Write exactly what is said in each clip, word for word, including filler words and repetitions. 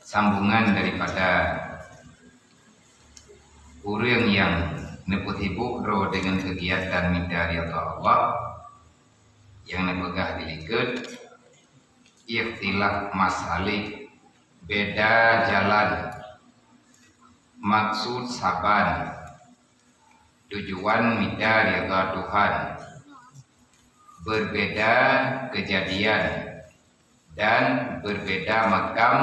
Sambungan daripada ureuëng nyang neupeusibok droe deungon keugiatan mita ridha Allah, nyang neupeugah di likot, ikhtilaf masalik, beda jalan, maksud saban, tujuan mita ridha Tuhan, berbeda kejadian dan berbeda makam,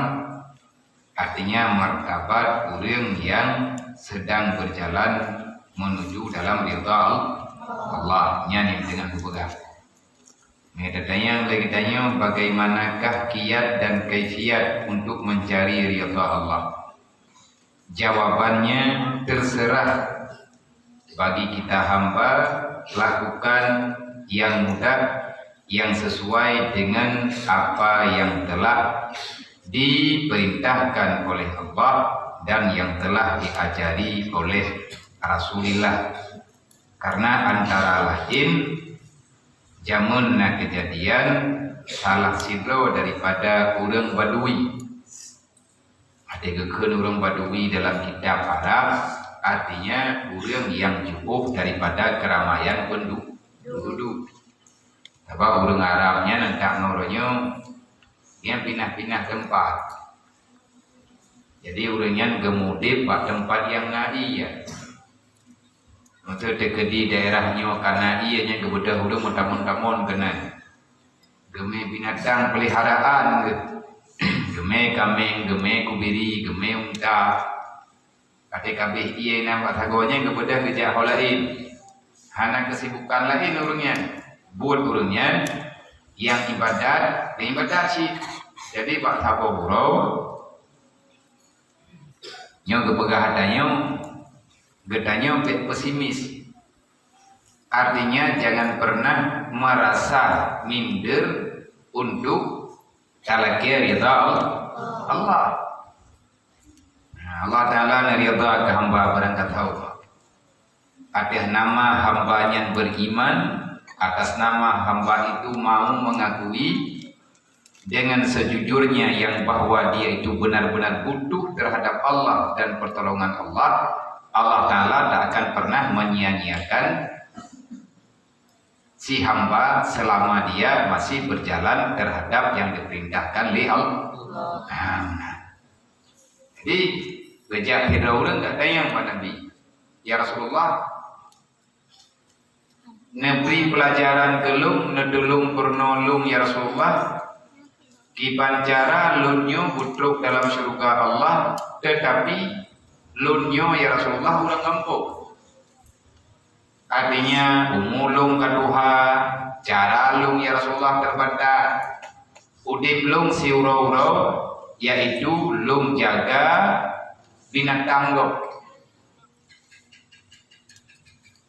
artinya martabat ureuëng yang sedang berjalan menuju dalam ridha Allah. Nyan nyang teungoh geupeugah. Maka tanyong lé geutanyoe, bagaimanakah kiat dan kaifiat untuk mencari ridha Allah? Jawabannya terserah bagi kita hamba, lakukan yang mudah, yang sesuai dengan apa yang telah diperintahkan oleh Allah dan yang telah diajari oleh Rasulullah. Karena antara lain, jameun na kejadian salah sidroe daripada ureuëng Badui. Ada geukheun ureuëng Badui dalam kitab Arab, artinya ureuëng yang jauh daripada keramaian pendu-, penduduk. Sabab ureuëng Arab nyan, antak ngon uroe nyoe, nyan pinah-pinah teumpat. Jadi ureuëng nyan geumudeb bak teumpat nyang na ié. Meuseu teukeudi daerah nyoe ka na ié, nyan geubeudôh ureuëng meutamon-tamon keunan. Geumé binatang peliharaan geuh. Geumé kaméng, geumé kubiri, geumé unta. Até kabeh ié nyang bak sagoe nyan geubeudôh geujak ho laén. Hana keusibukan laén ureuëng nyan. Buet ureuëng nyan nyang ibadat, nyang ibadat cit. Jadi bak saboh uroe, nyoe geupeugah tanyoe, geutanyoe bék pesimis. Artinya, jangan pernah merasa minder untuk talakée ridha Allah. Nah, Allah Ta'ala na ridha keu hamba barangkasoe. Atas nama hamba nyan beriman, atas nama hamba itu mau mengakui dengan sejujurnya yang bahwa dia itu benar-benar butuh terhadap Allah dan pertolongan Allah, Allah Ta'ala tak akan pernah menyia-nyiakan si hamba selama dia masih berjalan terhadap yang diperintahkan oleh Allah. Nah, jadi, beujak sidroe ureuëng geutanyong bak Nabi, "Ya Rasulullah, neubri peulajaran keu lôn, neutulông peurunoe lôn, ya Rasulullah. Kiban cara lôn nyoe beutrok dalam syeuruga Allah, teutapi lôn nyoe, ya Rasulullah, ureuëng gampông. Artinya, umu lôn ka tuha, cara lôn, ya Rasulullah, teubatat. Udeb lôn siuroe-uroe, yaitu lôn jaga binatang gob."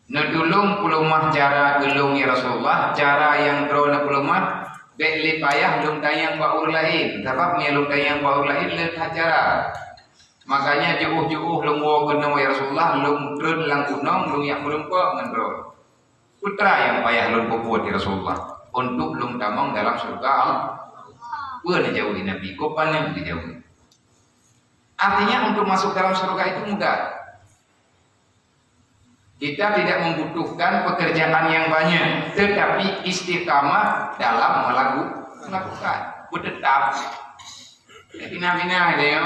"Neutulông peuleumah cara keu lôn, ya Rasulullah, cara nyang droe neupeuleumah, bék lé payah lôn tanyong bak ureuëng laén, sabab meunyoe lôn tanyong bak ureuëng laén, le that cara. Makanya jiôh-jiôh lôn woe keunoe, ya Rasulullah, lôn treun lam gunong, lôn jak meurumpok ngon droe. Peue teuma nyang payah lôn peubuet, ya Rasulullah, untuk lôn tamong dalam syeuruga Allah?" Peue neujaweueb Nabi? Kok paneuk geujaweueb? Artinya, untuk masuk dalam syeuruga itu mudah. Kita tidak membutuhkan pekerjaan yang banyak, tetapi istiqamah dalam melaku-, melakukan. Beuteutap. Pinah-pinah dia.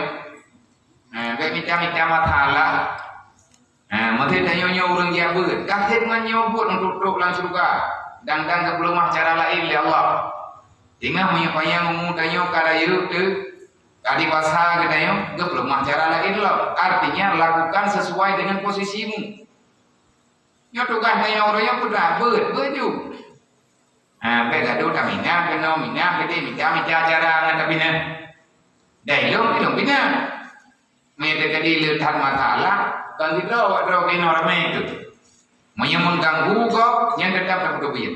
Nah, bék mita-mita masalah. Nah, mungkin tanyoe nyoe ureuëng jak beuet. Gasien ngon nyoe buet untuk trok lam syeuruga. Dan, dan geupeuleumah cara laén lé Allah. Tinggai meunyoe panyang umu tanyoe ka rayeuk teuh, ka dewasa geutanyoe, geupeuleumah cara laén lom. Artinya, lakukan sesuai dengan posisimu. Nyoe tugaih tanyoe uroe nyoe peue teuma? Beuet, beuet ju. Ha, bék gadoh taminah keunoe, minah keudeh, mita-mita cara ngon taminah. Dan ilông, ilông pinah. Meunyoe teukeudi le that masalah, kan sidroe awak droe keunoe ramé teuh. Meunyoe meuganggu gob, nyan teutap tapeuteubiet.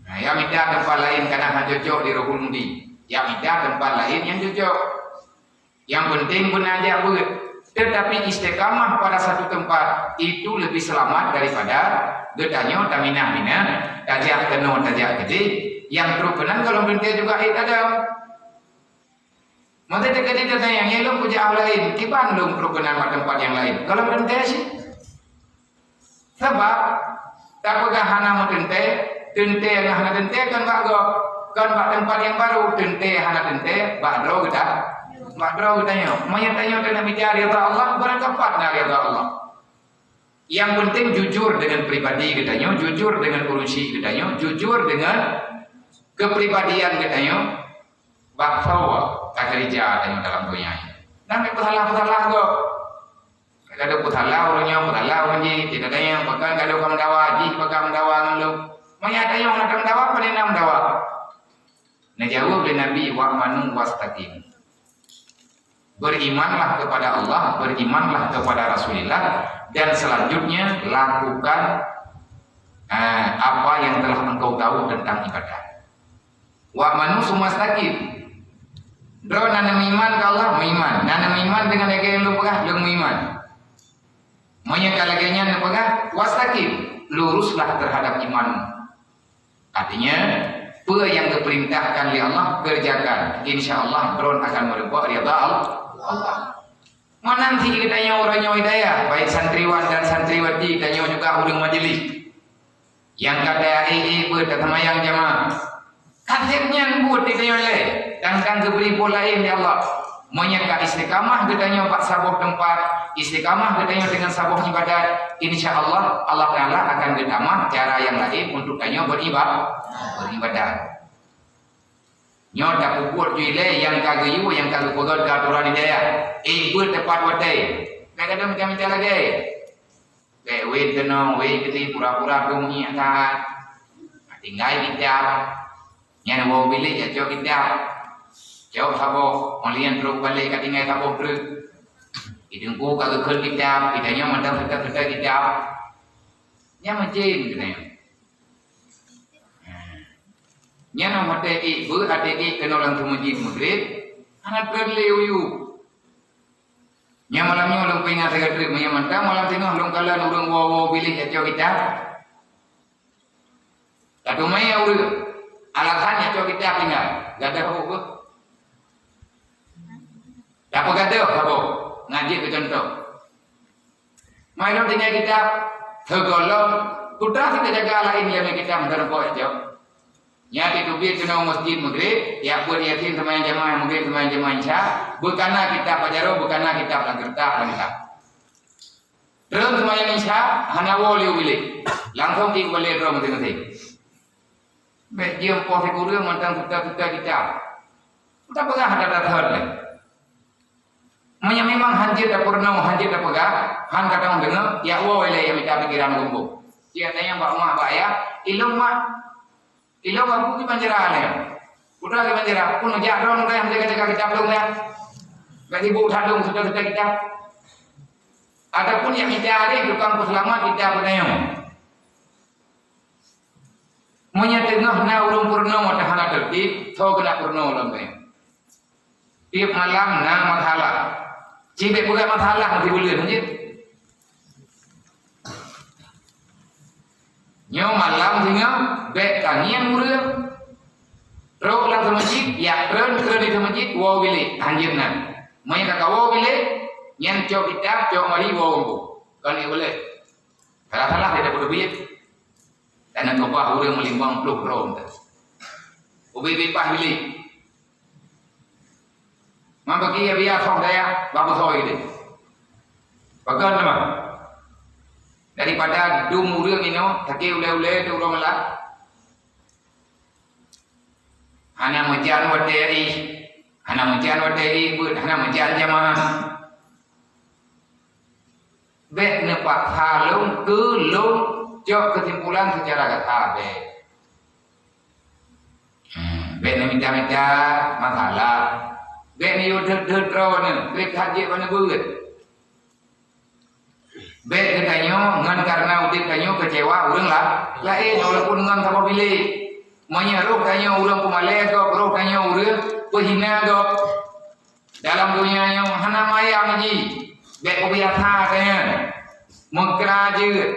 Nah, ya mita teumpat laén kana han cocok di Ruhul Mudi. Ya mita teumpat laén nyang cocok. Yang penting beuna jak beuet. Tetapi istiqamah pada satu tempat itu lebih selamat daripada geutanyoe taminah-minah, tajak keunoe, tajak keudeh, nyang trok keunan gohlom teuntée juga ék tajak. Masa teukeudi teuntèe nyang lôn kujak laén, kiban lôn keunan bak teumpat nyang laén. Gohlom teuntèe cit. Sabab, tapeugah hana meuteuntèe, teuntèe ngon hana teuntèe kon bak gob, kon bak teumpat nyang barô, teuntèe hana teuntèe, bak droe geuta-, bak droe geutanyoe. Meunyoe tanyoe keuneuk mita ridha Allah, barangkapat na ridha Allah. Nyang peunteng jujur deungon pribadi geutanyoe, jujur deungon ureueng syik geutanyoe, jujur deungon keupribadian geutanyoe, bak saboh takeurija tanyoe dalam donya nyoe. Nyan peusalah-peusalah gob. Kadang peusalah ureueng nyoe, peusalah ureueng jih, di geutanyoe, bahkan kadang ka meudawa, jih bahkan meudawa ngon lôn. Meunyo tanyoe hana meudawa, pane na meudawa? Neujaweueb lé Nabi, "Wa'manu wastaqim." Berimanlah kepada Allah, berimanlah kepada Rasulullah, dan selanjutnya lakukan, eh, apa yang telah engkau tahu tentang ibadah. "Wa'manu tsumma staqim." Droe na meuiman keu Allah, meuiman. Na meuiman deungon lagèe nyang lôn peugah, lôn meuiman. Meunyoe ka lagèe nyan neupeugah, "Wastaqim," luruslah terhadap iman. Artinya, peue nyang geupeurintahkan lé Allah, kerjakan. Insya Allah, droen akan meurumpok ridha Allah. Meunan cit geutanyoe uroe nyoe hidayah, baik santriwan dan santriwati, tanyoe juga ureueng majelis. Nyang ka taék-ék beuet, taseumayang jamaah. Ka sép nyan buet di tanyoe lé, dan ka geubri buet laén lé Allah. Meunyoe ka istiqamah geutanyoe bak saboh teumpat, istiqamah geutanyoe deungon saboh ibadat, insya Allah, Allah Taala akan geutamah cara nyang laén untuk tanyoe beuriba-, beuribadat. Nyoe tapeubuet ju ilée nyang ka geuyue, nyang ka geupeugét keu atoran hidayah. Ék beuet tepat watée. Kadang-kadang mita-mita lagée. Bék wét keunoe, wét keunoe, pura-pura dum ngieng that. Tinggai kitab. Nyan woe bilék jak cok kitab. Cok saboh, meulian trok balek ka tinggai saboh treuk. Di teungku ka geukheun kitab, di tanyoe mantong seutôt-seutôt kitab. Nyan meucén keunoe. Nyan watée ék beuet, watée ék keunoe lam teumeujieb Maghrib, hana treun lé u yup. Nyan malam nyoe lôn peuingat lagée treuk, meunyoe mantong malam singoh lôn kalon ureuëng woe-woe bilék jak cok kitab. Tateumé ureuëng, alasan jak cok kitab tinggai, gadoh saboh beuh. Tapeugadoh saboh, ngon jeuet keu cuntoh. Mai lôn tinggai kitab, sigohlom, kutra sita jaga laén nyang kitab meuteureumpok jak cok. Nyan teubiet keunoe meuseujid Maghrib, jak beuet Yasin seumayang jamaah Maghrib, seumayang jamaah Isya, beukana kitab bak jaroe, beukana kitab lam keureutah lam kitab. Treun seumayang Isya, hana woe lé u bilék. Langsong ék u balée droe maséng-maséng. Bék jeuem poh sikureueng mantong seutôt-seutôt kitab. Tapeugah that-that lé. Meunyoe memang hanjeuet tapeurunoe, hanjeuet tapeugah, han ka teudeungoe, jak woe ilée nyang mita pikeran lom boh. Cit tanyong bak mak, bak ayah, "Ilôn mak, ilôn mak, peue kiban jra lé?" Peue kiban jra, "Peue neujak droeneuh nyang jaga-jaga kitab lôn nyan? Bék sibok that lôn seutôt-seutôt kitab." Ataupun nyang mita lé tukang peuseulamat kitab geutanyoe. Meunyoe teungoh na ureuëng peurunoe mantong hana teurtib, soe keuneuk peurunoe lom nyan? Tieb malam na masalah. Cit bék peugah masalah meusibuleuen jih. Nyoe malam singoh bék tangieng ureuëng. Trok lam seumeujid, jak treun-treun di seumeujid, woe bilék, hanjeuet na. Meunyoe ka woe bilék, nyan cok kitab, cok mari, woe u boh. Kon ék boleh. Salah-salah dia dapat duit. Tanah kobah ureuëng meulimong ploh droe. Ubé-bé paih bilék. Mambagi ya biasa soh daya, bagus soh itu. Bagus nama? Daripada dum ureuëng inoe, sakét ulée-ulée tu ureuëng malam. Hana meujan watée ih, hana meujan watée ih, beuet hana meujan jamaah. Bék neupaksa lôn keu lôn cok keusimpulan seucara gata bék. Hmm, bék neumita-mita masalah. Bék neuyue deuet-deuet droeneuh, bék that jeuet bak neubeuet. Bék geutanyoe ngon kareuna udeb tanyoe keucewa ureuëng la-, laén, walaupun ngon saboh bilék. Meunyoe roh tanyoe ureuëng peumalée gob, roh tanyoe ureuëng peuhina gob. Dalam donya nyoe hana mayang jih, bék peubiasa tanyoe meukra jeuet,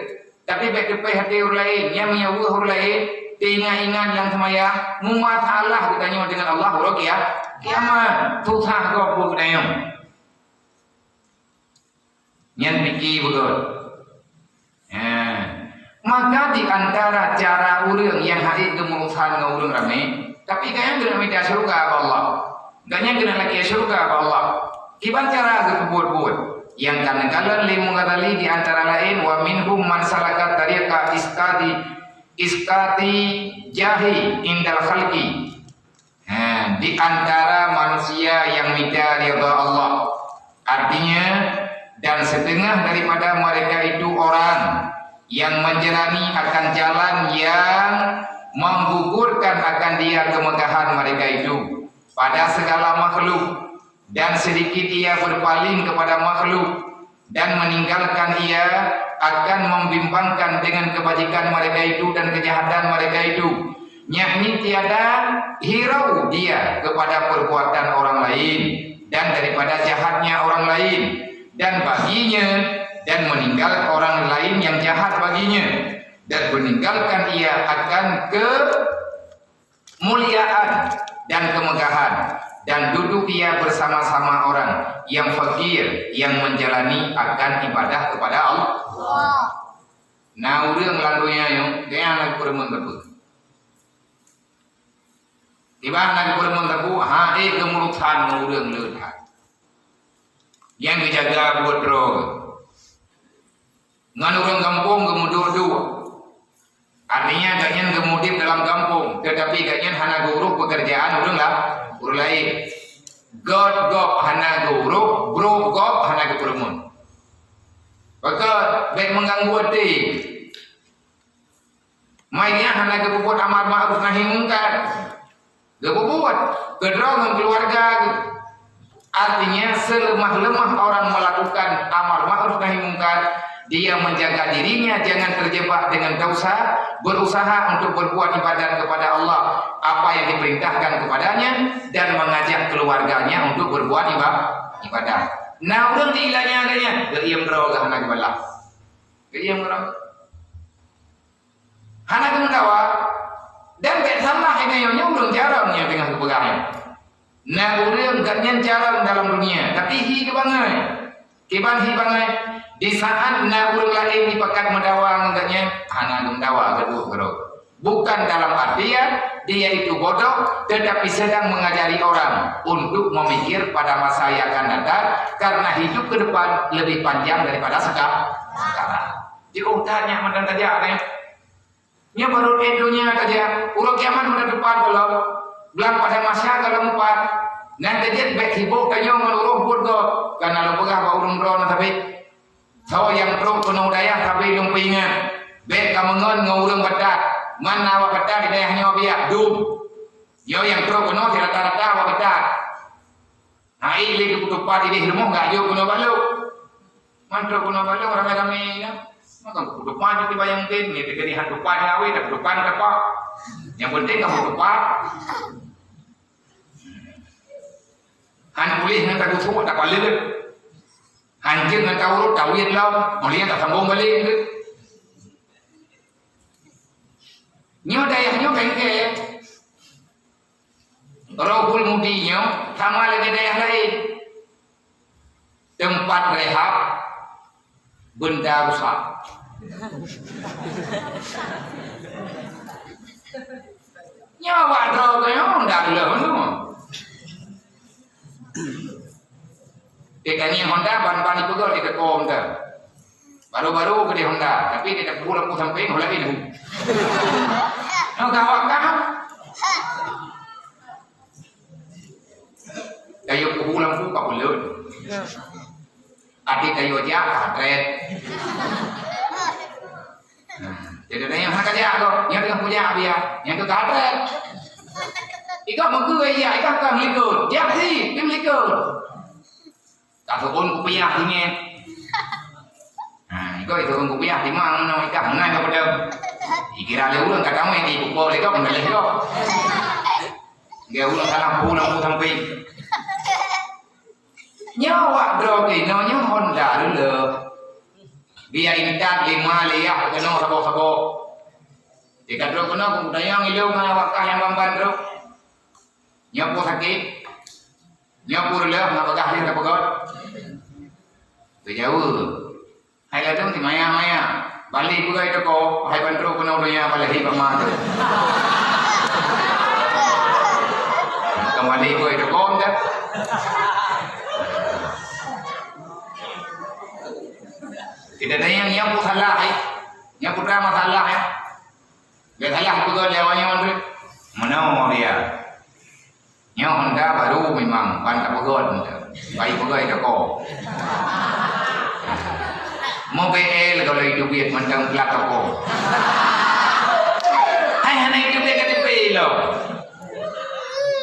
tapi bék teupéh até ureuëng laén. Nyang meunyoe weueh ureuëng laén, Teuingat-ingat lam seumayang, mumasalah geutanyoe deungon Allah uroe kia-, kiamat. Susah gob buet geutanyoe. Nyan pike beugöt. Ha. Maka di antara cara ureuëng nyang hana geumurusan ngon ureuëng ramé, tapi gobnyan keuneuk mita syeuruga bak Allah. Gobnyan keuneuk lakée syeuruga bak Allah. Kiban cara geupeubuet-buet. Nyang ka neukalon lé Imam Ghazali di antara laén, "Wa minhum man salaka tariqa isqati, isqati jahi indal khalqi." Ha, di antara manusia yang mita ridha Allah. Artinya, dan setengah daripada mereka itu orang yang menjalani akan jalan yang menggugurkan akan dia kemegahan mereka itu pada segala makhluk, dan sedikit ia berpaling kepada makhluk, dan meninggalkan ia akan membimbangkan dengan kebajikan mereka itu dan kejahatan mereka itu, yakni tiada hirau dia kepada perbuatan orang lain dan daripada jahatnya orang lain, dan baginya, dan meninggal orang lain yang jahat baginya, dan meninggalkan ia akan ke muliaan dan kemegahan, dan duduk ia bersama-sama orang yang fakir yang menjalani akan ibadah kepada Allah. Na ureuëng lam donya nyoe, gobnyan hana geupeurumeun sapeue. Iban hana geupeurumeun sapeue, hana geumurusan ngon ureuëng le that. Nyang geujaga buet droe. Ngon ureuëng gampông geumuduek-duek. Artinya, gobnyan geumudeb dalam gampông, tetapi gobnyan hana geuurôh pekerjaan ureuëng la-, ureuëng laén. Göt gob hana geuurôh, brôk gob hana geupeurumeun. Maka, bék meuganggu até. Mai nyan hana geupeubuet amar ma'ruf nahi mungkar. Geupeubuet keudroe ngon keuluwarga geuh. Artinya, seuleumah-leumah orang melakukan amar ma'ruf nahi mungkar, dia menjaga dirinya jangan terjebak dengan dosa, berusaha untuk berbuat ibadat kepada Allah, apa yang diperintahkan kepadanya, dan mengajak keluarganya untuk berbuat iba-, ibadat. Na ureuëng di ilanya geuh nyan, geuiem droe geuh hana geubalah. Geuiem droe. Hana geumeudawa, dan bék salah, nyoe, nyoe ureuëng jarang nyang teungoh geupeugah nyoe. Na ureuëng gobnyan jarang dalam dunia, tapi hi geubangai. Kiban hi bangai, di saat na ureuëng laén jipakat meudawa ngon gobnyan, hana geumeudawa, geuduek keudroe. Bukan dalam artian dia itu bodoh, tetapi sedang mengajari orang untuk memikir pada masa yang akan datang, karena hidup ke depan lebih panjang daripada seka-, sekarang. Jiôh that nyan mantong tajak nyan. Nyoe barô ék donya tajak, uroe kiamat mantong teupat gohlom. Blang padang mahsyar gohlom meupat. Nyan keuh jeuet bék sibôk tanyoe ngon uroe buet gob, kana lôn peugah bak ureuëng droe na sabé. Soe nyang trok keunoe dayah sabé lôn peuingat, bék kameungon ngon ureuëng batat. Man na awak batat di dayah nyoe biak dum. Nyoe nyang trok keunoe sirata-rata awak batat. Hai lé keu peuteupat idéh rumoh gak jok keunoe balok. Man trok keunoe balok ramé-ramé nyan. Maka peuteupat jok dibayang mungkin, nyoe teuka dihan tupat nyan awé, dak tupat tapak. Nyang penting ka peuteupat. Han puléh ngon tagusuk, tapaleuet. Han jeuet ngon taurot, tawiet lom, mulia tasambong balek. Nyoe dayah nyoe bengke. Rohul Mudi nyoe sama lagée dayah laén. Teumpat rehab benda rusak. Nyoe awak droe keuh nyoe honda gleh nyoe. Teuka ngieng honda ban-ban ipeugöt di teuko honda. Baru-baru keudeh honda, tapi di teuka lampu sampéng, hola ini. Nyoe gawat kan? Kayu kubu lampu ka buleuen. Até kayu jak ka trét. Jadi nyan hana kajak tu, nyan teungoh kujak biar, nyan tu ka trét. Ika meukeue ya, ika ka melikot. Jak si, pi melikot. Ka turun kupiah ingat. Nah, iko itu ureuëng kupiah timang na ika mengan ka pedam. Dikira lé ureuëng ka tamai di buko lé kau mendeleh kau. Dia ureuëng salah pulang pun sampai. Nyoe awak droe keunoe nyoe honda dulu. Biar intat lima liyah keunoe saboh-saboh. Di ka trok keunoe, kupeutanyong ilôn ngon awak kah nyang ban-ban trok. Nyoe peue sakét? Nyoe peue reuloh ngon bagah lheueh tapeugöt? Geujaweueb, "Hai ladôm simaya-maya, bali peugöt toko, hai ban trok keunoe donya balahi bak ma teuh." Kon bali peugöt toko dah. Kita tanya, nyoe peue salah, eh? Nyoe peue masalah, eh? Geusalah peugöt lé awak nyoe, Andre. Meunoe dia. Nyoe Honda baru memang, ban tapeugöt Honda. Bai peugöt toko. Mo B L kalau itu biet mantong plat toko. Hai hana itu biet K T P lo.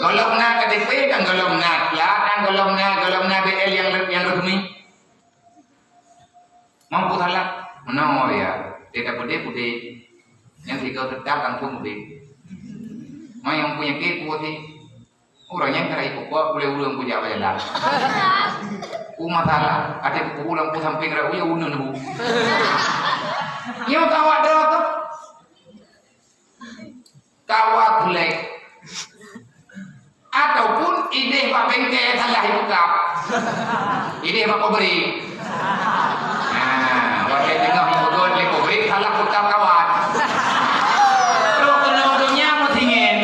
Golom na K T P kan golom na plat kan golom na golom na B L yang yang resmi. Mampu salah, meunoe ya. Dia tak pudé-pudé. Yang tiga tetap langsung pudé. Mai yang punya ke puas sih. Orang yang kena ikut kuat boleh urang punya apa jalan. Ku masalah, ada ku ulang ku samping rak uya unu nunggu. Nyo kawat dah tu. Kawat lek. Ataupun ideh bak bengke salah ipeukab. Ideh bak pabrik. Nah, watèe teungoh ipeugöt lé pabrik salah peukab kawat. Trok keunoe donya meusingét.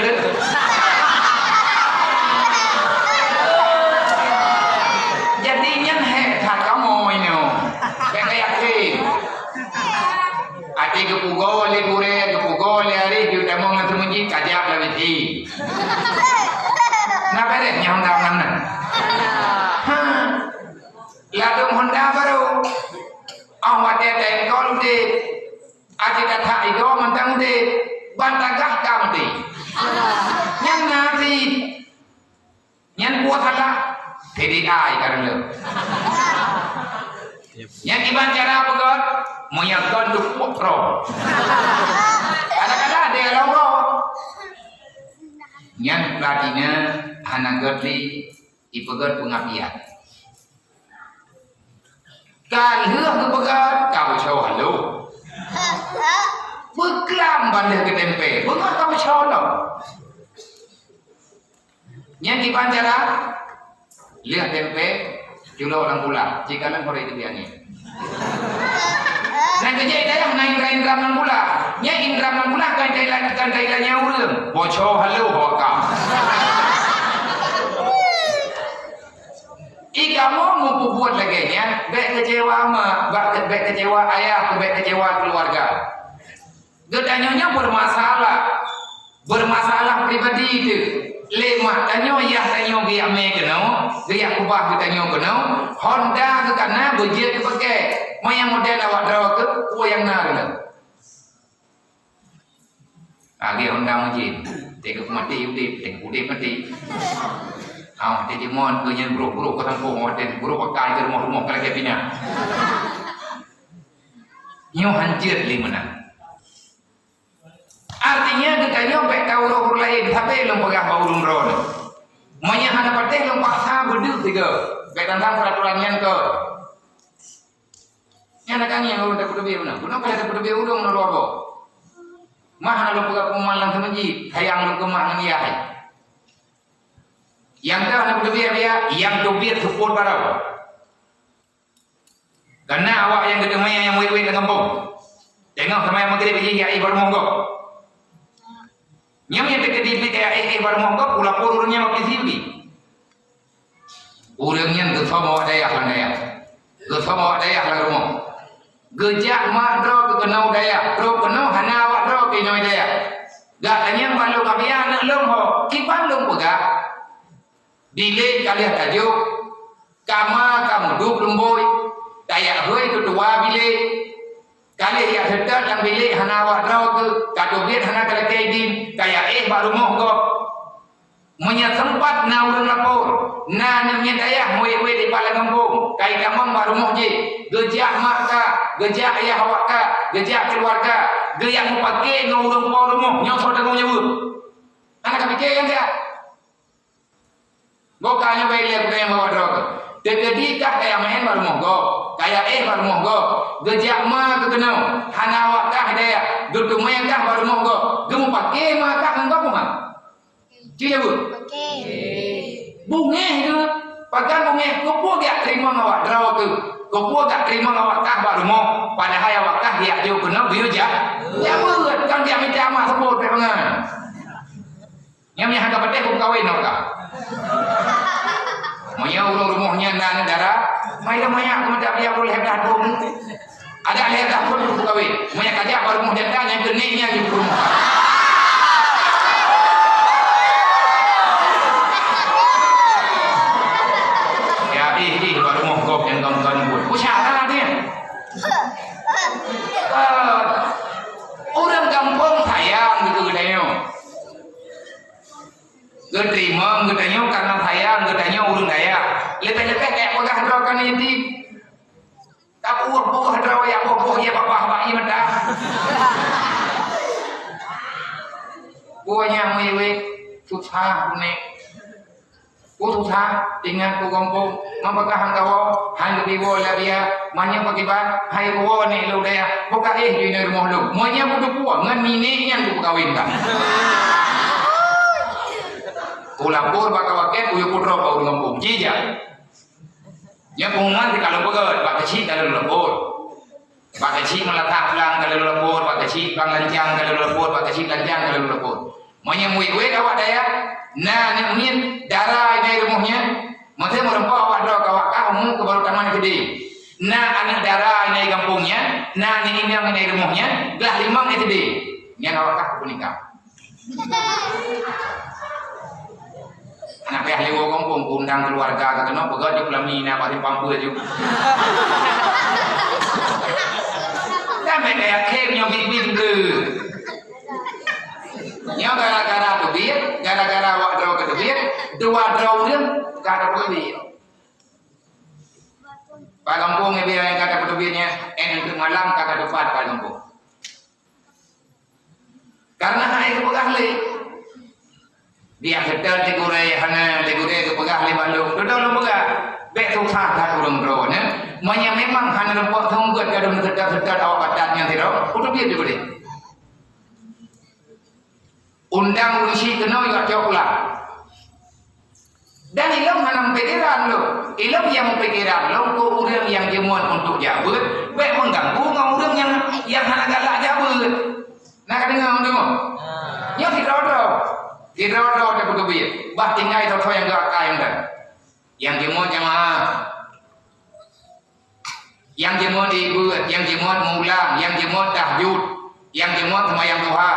Jadi nyan hék that kamoe nyoe. Bèk ka yakin. Até geupugoe lé gurèe, geupugoe lé aréh, geutamong lam seumeujid, kajak lam misi. Na beureh nyang Honda nyan na. Ha. Ladôm Honda barô. Ong watèe tengkol udép. Até tathak igoe mantong udép. Ban tagah ka udép. Nyan na cit. Nyan buah salah. T D A ikareueng. Nyan kiban cara peugöt, meunyoe kon duek putroe. Kadang-kadang ada yang lawa. Nyan peuratinya hana gét lé ipeugöt peungapian. Ka lheueh geupeugöt, ka beucok halo. Beuklam bandeh geutempé, beungoh ka beucok lom. Nyan kiban cara lheueh tempé culok lam gula, jika lam hore itu biani. Nah, kejak dayah na indra-indra lam gula. Nya indra lam gula kan dayah kan dayah nya ureueng. Bocor halo ho ka. I kamoe meupubuet lagèe nyan, bèk kecewa ma, bèk, bèk kecewa ayah, bèk kecewa keluarga. Geutanyoe nyoe beureumasalah, beureumasalah pribadi teuh. Lé mak tanyoe, yah tanyoe geujak mè keunoe, geujak keubah geutanyoe keunoe, honda geuh ka na beujeuet geupaké. Manyang model awak droe keuh, peue nyang na keunoe? Lagèe honda meujeuet, teuka maté udép, teuka udép maté. Ah, teuka jimeuon keu nyan brôk-brôk ka sampông, watèe brôk pakai keu rumoh-rumoh ka lagèe pinah. Nyoe hanjeuet lé meunan. Artinya, geutanyoe bèk taurôh ureueng laén, sabe lôn peugah bak ureueng droeneuh. Meunyoe hana patéh lôn paksa beudeuh sigoe, bèk tantang peuratoran nyan kon. Nyan akan nyang ulôn tapeuteubiet meunan. Bunoe ka tapeuteubiet ureueng ngon dua boh. Mah hana lôn peugah peumalam seumeujid, sayang lôn keumah ngon yah. Nyang ka hana peuteubiet biya, nyang teubiet seupôt barô. Kana awak nyang geuteumé nyang wét-wét lam gampông. Teungoh seumayang Maghrib jih jak éh bak rumoh gob. Nyan nyang teukeudi pih jak éh, éh bak rumoh gob, ulapor ureueng nyan bak polisi udi. Ureueng nyan geusöm awak dayah lam dayah. Geusöm awak dayah lam rumoh. Geujak mak droe keu keunoe dayah, trok keunoe hana awak droe keu inong dayah. Gata nyang ban lôn abiya aneuk lôn ho, kiban lôn peugah. Bilék ka lheueh tajok, kama ka mudub lumbôi, tajak hôi keu tuha bilék. Ka lheueh jak seutôt lam bilék hana awak droe keuh, ka teubiet hana talakée idin, tajak éh bak rumoh gob. Meunyoe seumpat na ureueng lapor, na aneuk miet dayah meuwét-wét dipat lam gampông, ka itamong bak rumoh jih, geujak mak ka, geujak ayah awak ka, geujak keuluwarga, geujak meupaké ngon ureueng po rumoh, nyoe soe tanggong jaweueb? Hana ka piké nyang siat? Boh ka nyoe bak ilée keuneuk nyang bawa droe keuh. Teukeudi kah kaya meu'én bak rumoh gob, kaya éh bak rumoh gob, geujak ma keu keunoe, hana awak kah hidayah, Geuteumé kah bak rumoh gob, geumeupaké ma kah ngon gob peue? Ci jaweueb. Paké. Bungéh geuh, pakan bungéh, keupeue geujak teurimong awak droe keuh? Keupeue geujak teurimong awak kah bak rumoh, padahai awak kah geujak jok keunoe geuyue jak? Jak beuet, kan geujak mita amat seupôt pék mangan. Nyang meuhana ka patéh beukawen awak kah. Meunyoe ureuëng rumoh nyan na aneuk dara, mai lom manyak keu mata biar ulée dah dum. Ada lhèe tahun kawin. Meunyoe ka jak bak rumoh janda nyang keuneuk nyan di rumoh. Ya, ih, ih, bak rumoh gob nyang kon-kon buet. Ku syara dia. Eh, ureuëng gampông sayang gitu geutanyoe. Geuteurimong geutanyoe karena sayang geutanyoe ureuëng dayah. Leubeh-leubeh kayak peugah droe kan itu. Tabuh-buh droe, ya boh-boh, ya babah bak ié mata. Buah nyang wéh-wéh, susah bunoe. Ku susah, ingat ku gampông, meupeugah hang kawoe, hang geuteuwoe lam biya, meunyoe pakriban, hai woe nèk lôn dayah, buka éh jinoe rumoh lôn. Meunyoe ku teupeue, ngon minék nyan ku peukawen kah. Ku lapor bak kawakét, ku yue putroe bak ureuëng gampông. Jijak. Nyan pengumuman di kalau beugét, bak keuchik kalau lapor. Bak keuchik meulatak blang ka lheueh lapor, bak keuchik blang lancang ka lheueh lapor, bak keuchik lancang ka lheueh lapor. Meunyoe murit-murit awak dayah, na aneuk miet dara inai rumoh nyan, meuteumé meureumpok awak droe ka awak kah umu keu baru tamat S D. Na aneuk dara inai gampông nyan, na aneuk inong inai rumoh nyan, glah limong S D. Nyan awak kah peunikah. Aneuk payah lewat gampông, undang keluarga ka keunoe, peugah jok lami na bak simpang peue jok. Kan bèk kaya khem nyoe bit-bit bleu. Nyoe gara-gara teubiet, gara-gara awak droe ka teubiet, dua droe ureuëng ka teubiet. Bak gampông nyan biar nyang ka teubiet nyan, eh, untuk malam ka teupat bak gampông. Karena hai geupeugah lé. Biak seutôt lé gurée hana lé gurée geupeugah lé bak lôn. Dudoe lôn peugah, bèk susah that ureuëng droeneuh. Meunyoe memang hana leumpok seumeubeuet gadôh neuseutôt-seutôt awak batat nyan sidroe, uteubiet di gurée. Undang ureuëng syiek keunoe jak cok ulang. Dan ilôn hana meupikiran lôn. Ilôn nyang meupikiran lôn keu ureuëng nyang jimeuet untuk jak beuet, bèk meuganggu ngon ureuëng nyang, nyang hana galak jak beuet. Na ka deungoe, deungoe? Nyoe sidroe-droe. Sidroe-droe tapeuteubiet. Bah tinggai soe-soe nyang geuakai nyan. Nyang jimeuet jamaah. Nyang jimeuet ié beuet, nyang jimeuet mulang, nyang jimeuet tahajud, nyang jimeuet seumayang duha,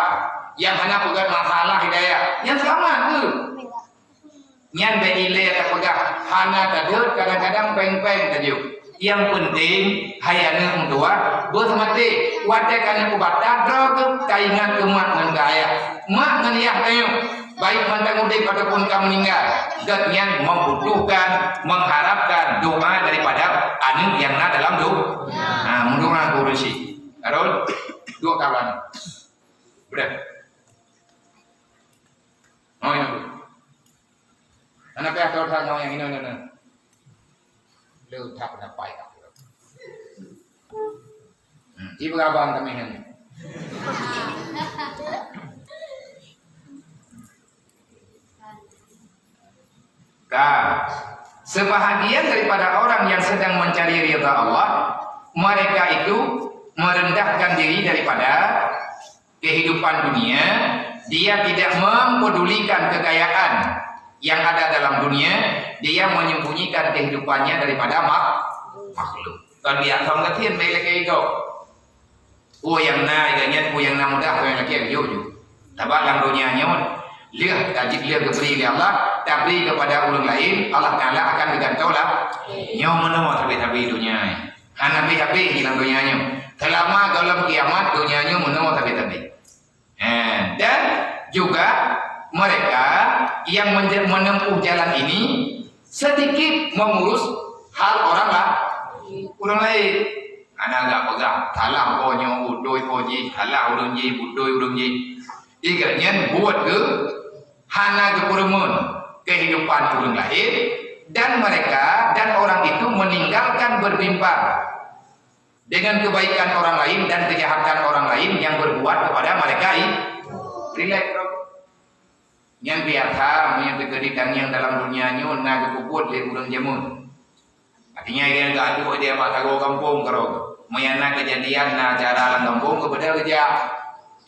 nyang hana peugét masalah hidayah, nyan seulamat keuh. Nyan bèk ilée tapeugah hana tadeuet, kadang-kadang péng-péng tajok. Nyang peunteng hai aneuk meutuah beuh maté, watée ka neuk ubata droe keuh taingat keu mak ngon keu ayah. Mak ngon yah tanyoe, baik mantong udeb ataupun ka meuninggai, gobnyan membutuhkan, mengharapkan doa daripada aneuk nyang na dalam do-, ha, meudoa keu ureuëng syiek. Arul, dua kawan. Udah. Oh, ya. Aneuk payah tho that ngon nyang inoe-inoe. Le that pendapat ka. Hmm, ibu abang kami nyan. Ka. Sebahagian daripada orang yang sedang mencari ridha Allah, mereka itu merendahkan diri daripada kehidupan dunia, dia tidak mempedulikan kekayaan yang ada dalam dunia, dia menyembunyikan kehidupannya daripada mak-, makhluk. Kon biak song gasien bèk lakèe igoe. Peue nyang na iga nyan, peue nyang na mudah, peue nyang lakèe geuyue ju. Sabab lam donya nyoe, lheueh tajeuet lheueh geubri lé Allah, tabri kepada ureuëng laén, Allah Taala akan geugantoe lah. Nyoe meunoe sabe-sabe donya. Hana habéh-habéh di lam donya nyoe. Seulama gohlom kiamat, donya nyoe meunoe sabe-sabe. Eh, dan juga mereka yang menje-, menempuh jalan ini sedikit mengurus hal orang lain. Ureuëng laén. Hana gak peugah, salah po nyoe, beutôi po jih, salah ureuëng jih, beutôi ureuëng jih. Iga nyan buet geu hana geupeureumeun kehidupan ureuëng laén, dan mereka dan orang itu meninggalkan berbimbang. dengan kebaikan orang lain dan kejahatan orang lain yang berbuat kepada mereka itu. Rilek, bro. Nyang biasa, meunyoe teukeudi tangieng dalam donya nyoe na geupeubuet lé ureuëng jameun. Artinya, nyang geuaduk di bak sagoe gampông keudroe. Meunyoe na keujadian, na acara lam gampông, geubeudôh geujak.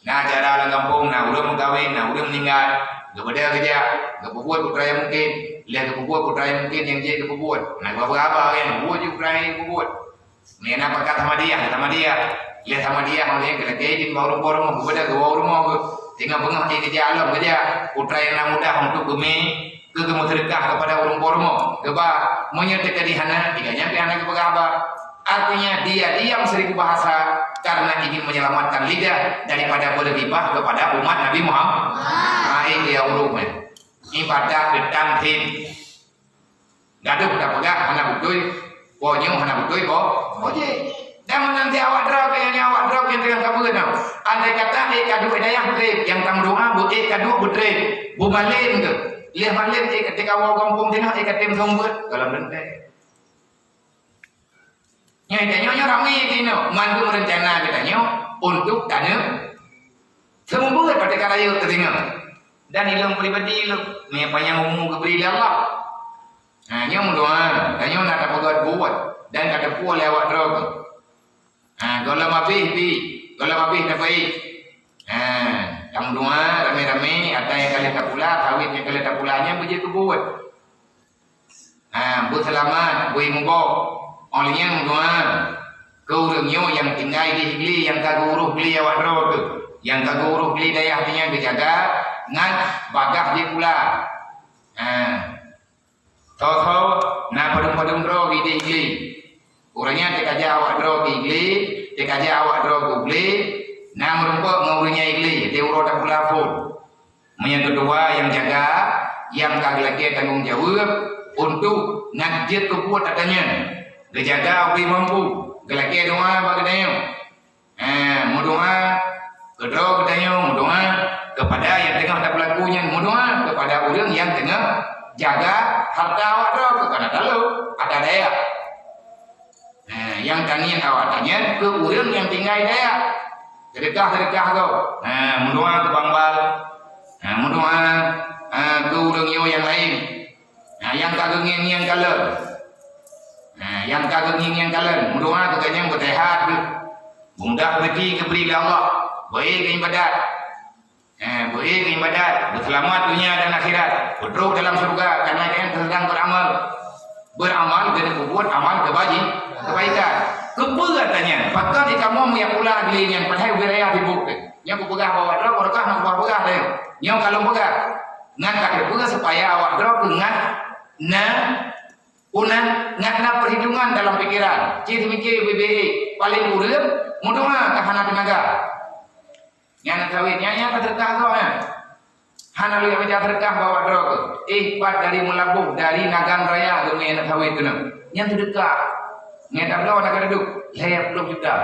Na acara lam gampông, na ureuëng meukawen, na ureuëng meuninggai, geubeudôh geujak. Geupeubuet peukara nyang mungken. Lheueh geupeubuet peukara nyang mungken, nyang jeuet geupeubuet. Na geuba-ba kan, buet ju peukara nyang geupeubuet. Meunyoe na pakat Ahmadiyah, Ahmadiyah. Lheueh Ahmadiyah, Ahmadiyah, geulakée idin bak ureuëng po rumoh, geubeudôh geuwoe u rumoh geuh. Singoh beungoh jih geujak lom geujak. Peukara nyang na mudah untuk geumé, keu geumeuseudeukah keupada ureuëng po rumoh. Geuba, meunyoe teukeudi hana, tiga nyan pih hana geupeugah haba. Artinya, dia diam seribu bahasa karena ingin menyelamatkan lidah daripada bergibah kepada umat Nabi Muhammad. Ah, itu ya ureuëng. Ibadah petang tin. Gadoh tapeugah hana beutôi, po nyoe hana beutôi, po, po jih. Dan meunan di awak droe, nyang awak droe nyang teungoh kabeuet nyoe. Andai kata ék ka duek dayah treb, nyang tameudoa beu ék ka duek beutreb, beumalem keuh. Lheueh malem ék ka teuka woe gampông singoh ék ka tem seumeubeuet, gohlom leuntée. Nyoe tanyoe nyoe ramé jinoe, mandum reuncana geutanyoe untuk taneuk seumeubeuet, patéh ka rayeuk teudeungoe. Dan ilôn pribadi lôn, meunyoe panyang umu geubri lé Allah. Nah, nyoe meudoa, tanyoe na tapeugah buet dan ka teupeue lé awak droe. Ha, gohlom abéh pi, gohlom abéh tabaik. Ha, tameudoa ramé-ramé, ata nyang ka lheueh tapula, sawét nyang ka lheueh tapula nyan beujeuet keu buet. Ha, beuseulamat, bui muboh. Óh lheueh nyan meudoa keu ureuëng nyoe nyang tinggai di Sigli, nyang ka geuurôh Sigli awak droe teuh, nyang ka geuurôh Sigli dayah teuh nyan geujaga ngon bagaih jipula. Ha. Soe-soe na padum-padum droe di Sigli. Uroe nyan teuka jak awak droe di Sigli, teuka jak awak droe di Sigli, na meurumpok ngon ureuëng nyang Sigli, di uroe tapula phon. Meunyoe keudua nyang jaga, nyang ka geulakée tanggong jaweueb untuk ngat jeuet keu buet ata nyan, geujaga ubé mampu, geulakée doa bak geutanyoe. Eh, meudoa keudroe geutanyoe, meudoa keupada nyang teungoh tapeulaku nyan, meudoa keupada ureuëng nyang teungoh jaga hareuta awak droe keu kana talo ata dayah. Eh, nyang tangieng awak nyan keu ureuëng nyang tinggai dayah. Seudeukah-seudeukah gob. Eh, meudoa keu bangbal. Eh, meudoa, eh, keu ureuëng nyoe nyang laén. Nah, nyang ka geungieng-ngieng kalon. Nah, nyang ka geungieng-ngieng kalon, meudoa keu gobnyan beuseuhat geuh. Mudah rezeki geubri lé Allah, beu ék keu iébadat. Nah, beu ék keu iébadat, beuseulamat donya dan akhirat, beutrok dalam syeuruga karena gobnyan sedang beramal. Beramal, geuneuk peubuet amal keubaji-, keubaikan. Keupeue ata nyan? Pakon di kamoe meujak pula geuli nyan, padahai ubé raya sibuk teuh. Nyoe kupeugah bahwa droe meureuka hana kupeugah teuh. Nyoe ka lôn peugah. Ngan ka teupeue supaya awak droe keu ngat na Unan ngat na peuhitungan dalam pikeran, cit miké bibée, paleng ureuëng meudoa ka hana teunaga. Nyan sawét nyan, nyan ka seudeukah gob nyan. Hana lé meujak seudeukah bak droe keuh. Eh, pat dari Meulaboh, dari Nagan Raya geumé nyan sawét keunoe. Nyan seudeukah. Nyan tabloe na ka duek, lhèe ploh juta.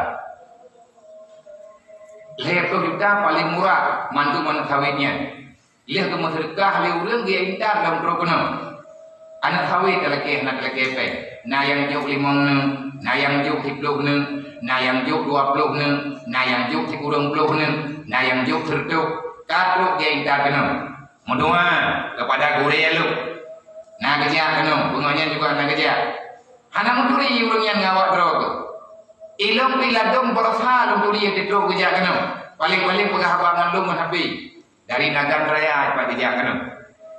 Lhèe ploh juta paleng murah mandum nyan sawét nyan. Lheueh geumeuseudeukah lé ureuëng geujak intat lam droe keunoe. Aneuk sawét talakée hana talakée péng. Na nyang jok limong neuk, na nyang jok siplôh neuk, na nyang jok dua ploh neuk, na nyang jok sikureueng ploh neuk, na nyang jok seureutôh. Ka trok geujak intat keunoe. Meudoa keupada gurée lôn. Na geujak keunoe, beungoh nyan juga na geujak. Hana meuturi ureuëng nyan ngon awak droe keuh. Ilôn pih ladôm baroesa lôn turi teutrok geujak keunoe. Paleng-paleng peugah haba ngon lôn ngon H P. Dari Nagan Raya pat geujak keunoe.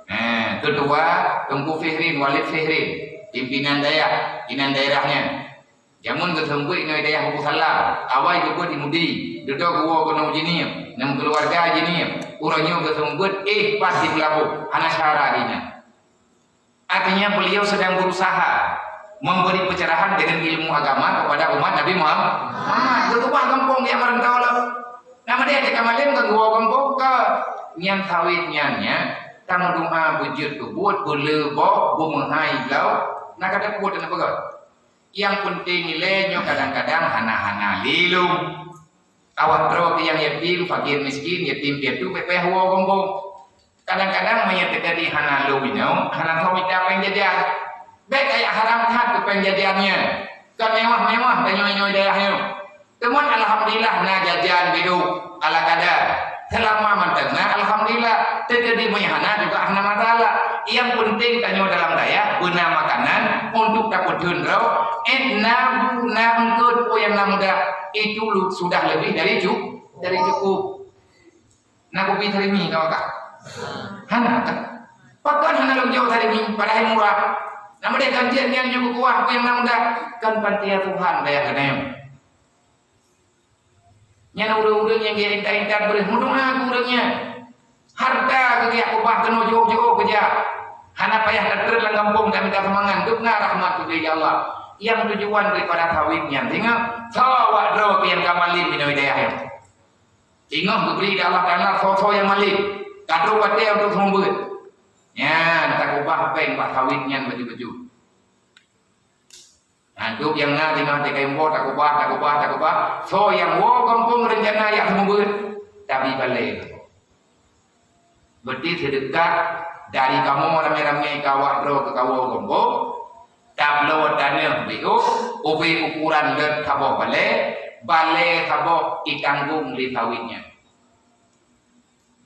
Eh, keutua Teungku Fihrin, Walid Fihrin, pimpinan dayah, inan daerah nyan. Jameun geuseumeubeuet ngon dayah Buku Salam, awai geubeuet di Mudi, dudoe geuwoe keunoe jinie, ngon keuluwarga jinie. Uroe nyoe geuseumeubeuet, eh, pat di Meulaboh, hana syara di nyan. Artinya, beliau sedang berusaha memberi pencerahan dengan ilmu agama kepada umat Nabi Muhammad. Muhammad, geukeubah gampông nyang meureuntau lom. Nama dia cakap malam ke gua gampông ke? Nyan sawét nyan, ya. Tameudoa beujeuet keu buet, beuleuboh, beumeuhai bloe. Na ka teupeue teuneuk peugah. Nyang peunteng ilée nyoe kadang-kadang hana-hana lé lom. Awak droe nyang yatim, fakir miskin, yatim piatu, payah woe gombong. Kadang-kadang meunyoe teuka di hana lom inoe, hana tho mita péng jajan. Bék kaya haram that keu péng jajan nyan. Kon mewah-mewah tanyoe-nyoe dayah nyoe. Teuma alhamdulillah na jajan biduk ala kadar. Seulama mantong na alhamdulillah. Teukeudi meunyo hana juga hana masalah. Nyang penting tanyoe dalam dayah beuna makanan untuk tapeutheun droe. Eh, na bu, na eungkot peue nyang na mudah, itu lu-, sudah lebih dari cu-, dari cukup. Na kupi sarimi ka wakah? Hana kan? Pakon hana lom jok sarimi, padahai murah. Nama deh gantian nyan nyoe kukuah, peue nyang na mudah? Kan panti asuhan dayah geutanyoe. Nyan ureueng-ureueng nyang geuintat-intat beureuh meudoa keu ureueng nyan. Harta geujak keubah keunoe jiôh-jiôh keujak. Hana payah tatrôn lam gampông tamita sumbangan, dum na rahmat keu Allah. Nyang tujuan daripada sawét nyan, singoh, soe awak droe keu nyang ka malem inoe dayah nyoe. Singoh geubri lé Allah Taala soe-soe nyang malem, ka trok watèe untuk seumeubeuet. Nyan takeubah péng bak sawét nyan baju-baju. Nah, dum nyang na singoh teuka imbô takeubah, takeubah, takeubah. Soe nyang woe gampông reuncana jak seumeubeuet, tabi balèe. Berarti seudeukah dari kamoe ramé-ramé keu awak droe keu kawoe gampông, tabloe taneuh beuh, ubé ukuran leuet saboh balèe, balèe saboh itanggong lé sawét nyan.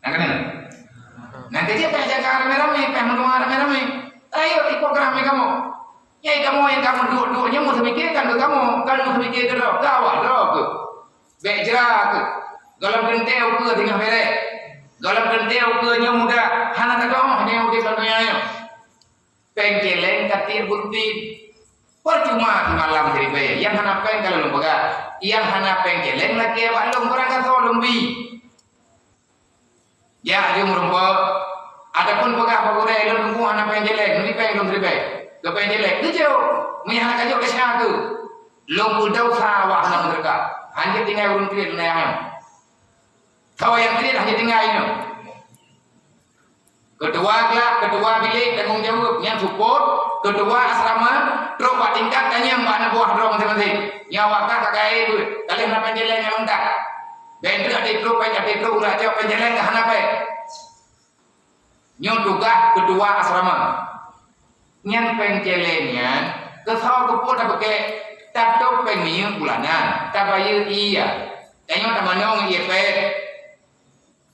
Nah, keuneuk. Nah, keuh jeuet payah jaga ramé-ramé, payah meudoa ramé-ramé. Rayeuk iko keu ramé kamoe. Nyai kamoe nyang ka meuduek-duek nyoe meuseumiké kan keu kamoe, kan meuseumiké keu droe, keu awak droe keuh. Bèk jra keuh. Gohlom teuntèe ukeue singoh bèrèh. Gohlom teuntèe ukeue nyoe mudah, hana teudoh nyoe udép lam donya nyoe. Péng cèlèng ka tiep beurutin. Percuma seumalam siribèe, nyang hana péng ka lôn peugah. Nyang hana péng cèlèng lakèe bak lôn, barangkasoe lôn bi. Jak jeuem meurumpok. Adapun peugah bak gurèe, lôn teungku hana péng cèlèng, neubri péng lôn siribèe. Keu péng cèlèng, geujok. Meunyo hana kajok, desya keuh. Lôn peudesya awak hana meuseudeukah. Hanjeuet tinggai ureueng kriet lam dayah nyoe. Soe nyang kriet hanjeuet tinggai nyoe. Keutua glak, keutua bilék tanggong jaweueb, nyan support, keutua asrama, trok bak tingkat tanyong bak aneuk buah droe maséng-maséng. Nyoe awak kah ka kaya beuet, ka lheueh na péng cèlèng nyang lôn that. Bèk treuk até trok, bèk até trok, ulah cok péng cèlèng ka hana péng. Nyoe tugaih keutua asrama. Nyan péng cèlèng nyan, keu soe keupeue tapeugèt, tatôb péng minyeuk bulanan, tabayeue ie. Tanyoe tamanö ie pèt.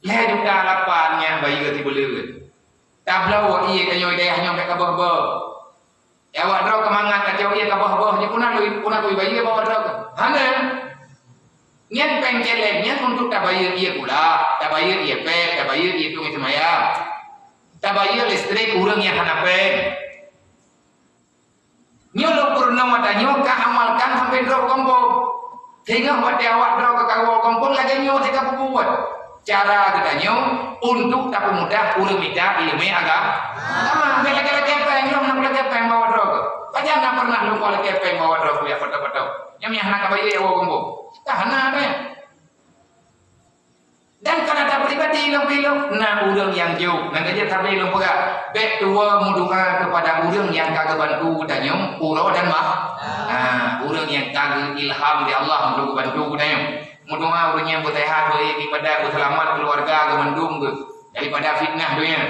Lhèe juta lapan nyan bayeue sibuleuen. Tabloe ie tanyoe dayah nyoe bèk ka boh-boh. Ya, awak droe keu mangat ka jok ie ka boh-boh, nyoe puna lui, puna lui bayeue bak awak droe keuh? Hana. Nyan péng cèlèng nyan untuk tabayeue ie kulak, tabayeue ie pèt, tabayeue ie tueng ie seumayang. Tabayeue listrik ureueng nyang hana péng. Nyoe lôn peurunoe tanyoe ka amalkan sampoe droe gampông. Singoh watèe awak droe ka kawoe gampông lagèe nyoe teuka peubuet. Cara geutanyoe untuk tapeumudah ureueng mita ileumèe aga-, agama. Bèk lakèe-lakèe péng, nyoe hana lakèe péng bak awak droe keuh. Pajan na pernah lôn lakèe péng bak awak droe keuh jak foto-foto. Nyoe nyang hana ka bayeue woe gampông. Ka hana deh. Dan kana tapribadi lôn pi lôn, na ureueng nyang jok. Nyang ka jeuet sabe lôn peugah, bèk tuwoe meudoa keupada ureueng nyang ka geubantu geutanyoe uroe dan ma-, ha, ureueng nyang ka geuilham lé Allah untuk geubantu geutanyoe. Meudoa ureueng nyang beuseuhat, beu-, iébadat, beuseulamat keuluwarga geuh mandum geuh daripada fitnah donya.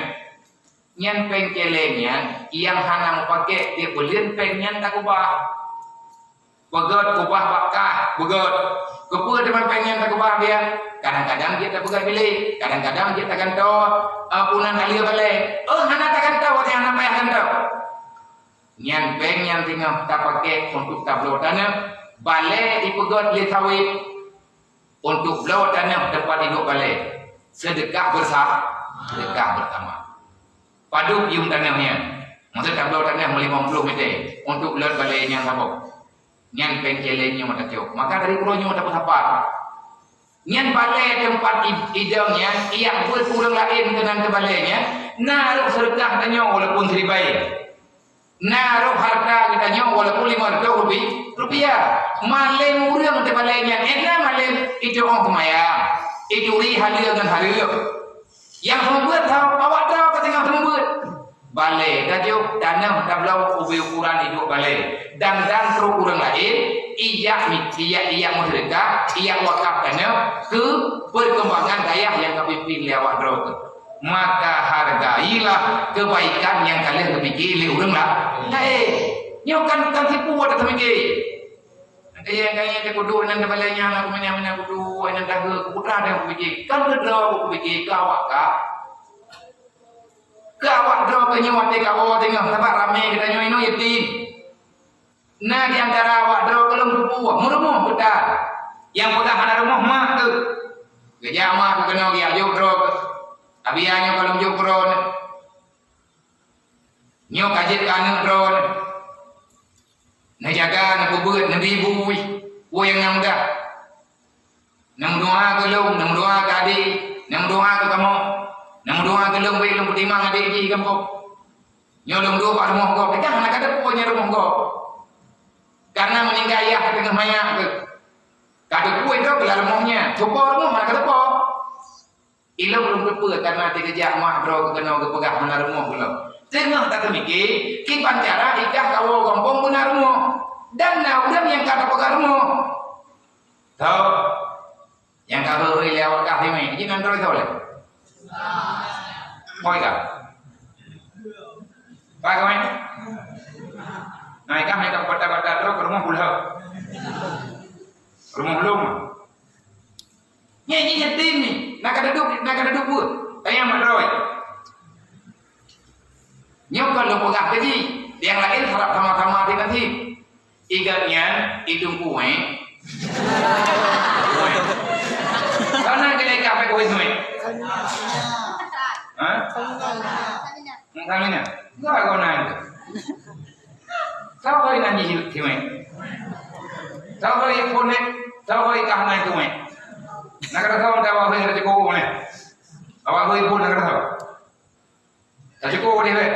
Nyan péng cèlèng nyan, nyang hana meupakék tiep buleuen péng nyan takeubah. Peugöt keubah bak kah, peugöt. Keupeue teuma péng nyan takeubah biaya? Kadang-kadang jeuet tapeugöt bilék, kadang-kadang jeuet tagantoe, eh, punan aleue balèe. Oh, hana tagantoe, watèe hana payah gantoe. Nyan péng nyan singoh tapakék untuk tabloe taneuh, balèe ipeugöt lé sawét. Untuk bloe taneuh teumpat iduek balèe, seudeukah beursa-, seudeukah beurasama. Padub yuem taneuh nyan, maksud tabloe taneuh meulimong ploh mètè untuk lôt balèe nyang saboh. Nyan péng cèlèng nyoe tacok. Maka dari uroe nyoe tapeusapat. Nyan balèe teumpat i-, idong nyan, iyak buet ureueng laén keunan keu balèe nyan, na rôh seudeukah tanyoe walaupun siribèe. Na rôh harta geutanyoe walaupun lima reutôh rupi-, rupiah. Malém ureueng teubalèe nyan, éh na malém itu'oh seumayang, ituri haleue ngon hareuem. Nyang seumeubeuet tho, awak droe ka teungoh seumeubeuet. Balèe tajok, taneuh tabloe ubé ukuran iduek balèe. Dan, dan trôk ureueng laén, ijak mi-, ijak, ijak meuseudeukah, ijak wakaf taneuh keu peurkeumbangan dayah nyang ka pimpin lé awak droe. Maka hargailah kebaikan nyang ka lheueh geupike lé ureueng la-, laén. Nyoe kan, kan tipu watèe tameungé. Iya, kan iya, kudu nan tabalai nyan, aku meunan-meunan kudu, nan tahe, ku putra dan ku biji. Kan keu droe ku biji, keu awak ka. Keu awak droe keu nyoe watée kawoe teungoh, sabab ramé geutanyoe inoe yatim. Na di antara awak droe keu lôn teupeue, meurumoh keu tan. Nyang peugah hana rumoh mak teuh. Geujak mak keu keunoe geujak jok droe keu. Abi nyoe ka lôn jok droe. Nyoe ka jeuet keu aneuk droe. Neujaga, neupeubeuet, neubri bui, peue nyang na mudah. Neumeudoa keu lôn, neumeudoa keu adé, neumeudoa keu kamoe, neumeudoa keu lôn, bék lôn peutimang adé jih gampông. Nyoe lôn duek bak rumoh gob, peugah hana ka teupeue nyan rumoh gob. Karena meuninggai ayah teungoh manyak teuh. Ka teupeue droe keu lam rumoh nyan, teupeue rumoh hana ka teupeue. Ilôn lôn teupeue karena teukeujak mak droe keu keunoe geupeugah hana rumoh keu lôn. Teungoh tateumike, kiban cara ikah kawoe gampông beuna rumoh. Dan na ureuëng nyang ka tapeugah rumoh. Tho, nyang ka hôi lé awak kah imé, jih nan droe tho lé. Hôi kah? Pai kah mai? Nah, ikah mai ka kota-kota droe keu rumoh pula. Rumoh lôn. Nyan jih yatim ni, na ka dudoe, na ka dudoe buet. Tanyong mak droe. Nyoe kon lôn peugah keu jih, nyang laén harab sama-sama hati nasib. Igat nyan, idong kuéh. Kuéh. Kana kena ikat pakai kuéh kuéh. Ha? Mungkin mana? Gua guna itu. Tahu hari nanti hidup sini. Tahu hari pun ni, tahu hari kah nanti tu ni. Nak kata tahu dah wahai ada cukup ni. Awak gue pun nak kata tahu. Tak cukup ni, weh.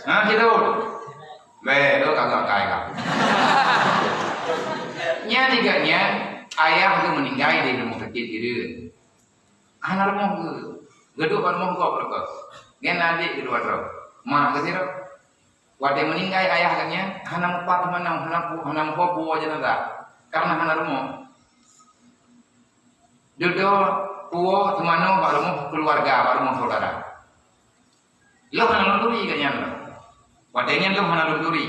Ha, gitu. Weh, tu kagak kai kah. Nyan tiga nyan, ayah tu meninggal di rumah sakit Ireuen. Hana rumoh geuh. Geuduek bak rumoh gob lagèe. Nyan adék keudua droe. Mak geuh sidroe. Watèe meuninggai ayah geuh nyan, hana mupat meunan, hana pu-, hana muphom puwoe jeunazah. Karena hana rumoh. Dudoe puwoe teumanoe bak rumoh keuluwarga, bak rumoh syedara. Lôn hana lôn turi geuh nyan lom. Watèe nyan lôn hana lôn turi.